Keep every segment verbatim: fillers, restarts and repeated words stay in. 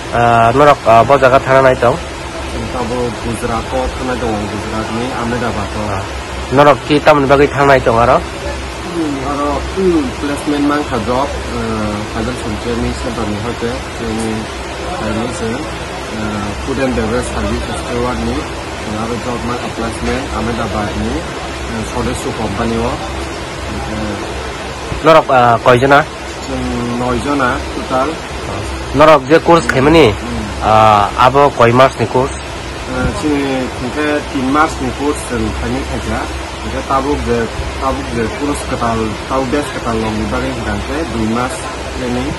Ah, norok, ah, bo jaga thana nai tong? Tabuk Gujarat o thangnai tongo, Gujarat ni Ahmedabad o. Ah, norok ki tamoni bagwi thangnai tong aro? Hmm, aro, hmm, placement mankha job, eh, Kailash Training Center ni hoite, training khainai se, eh, Food and Beverage Service Steward ni, aro job mankha placement Ahmedabad ni, eh, Sodexo company o. Eh, Norok, ah, koijona? Chwng noi jona total. Norok je course khaimani, Hmm. ah, abo koi mas ni course? Ah, chini hwnkhe tin mas ni course chwng khainai khaikha. Hwnkhe tabuk je, tabuk je course kwtal, tabuk batch kwtal rokni bagwi hwnkha hwnkhe dui mas training.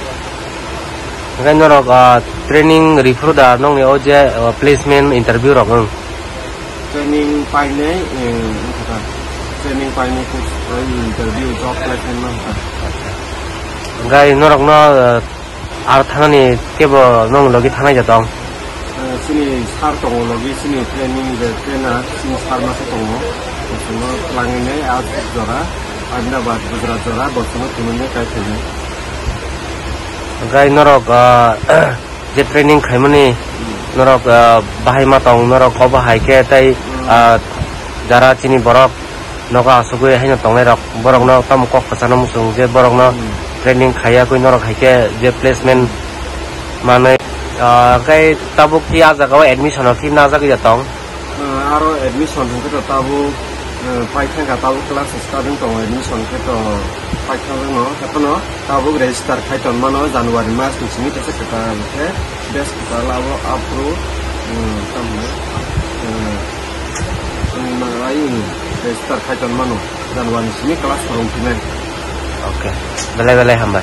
Hwnkhe norok, ah, training riphuru da nokni o je, ah, placement interview rok wng? Training painai, eh, wngkha ta. Training painai khe, eh, interview job khlai khe wngkha. Hwnkhe norokno, eh, aro thanani kebo nong logi thanai da tong? Eh, chini sir tongo logi, chini training je trainer, chini sir masa tongo. Bosono twlangwi nai a jora, Ahmedabad, Gujarat jora, bosono thumwi nai kai phainai. Hwnkhe norok, ah, je training khaimani norok, ah, bahai ma tong norok obo hai khe tei, ah, jara chini borok nogo asugwi haino tongnai rok borokno tamo kok kwchangno muchung je borokno training khaiya kwi norok hai khe je placement manwi, ah, khe tabuk ki ah jagao admission o ki najagwi ya tong? Ah, aro admission hwnkhe to tabuk, eh, paithangkha tabuk class starting tongo admission khe to paithangjakno. Ekheno tabuk register khai tonmano January mas ni simi tesa kwtal khe best kwtal abo aphuru, eh, tamni, eh, ai register khai tonmano January ni simi class rwng phinai. Okay. Belai belai hambai.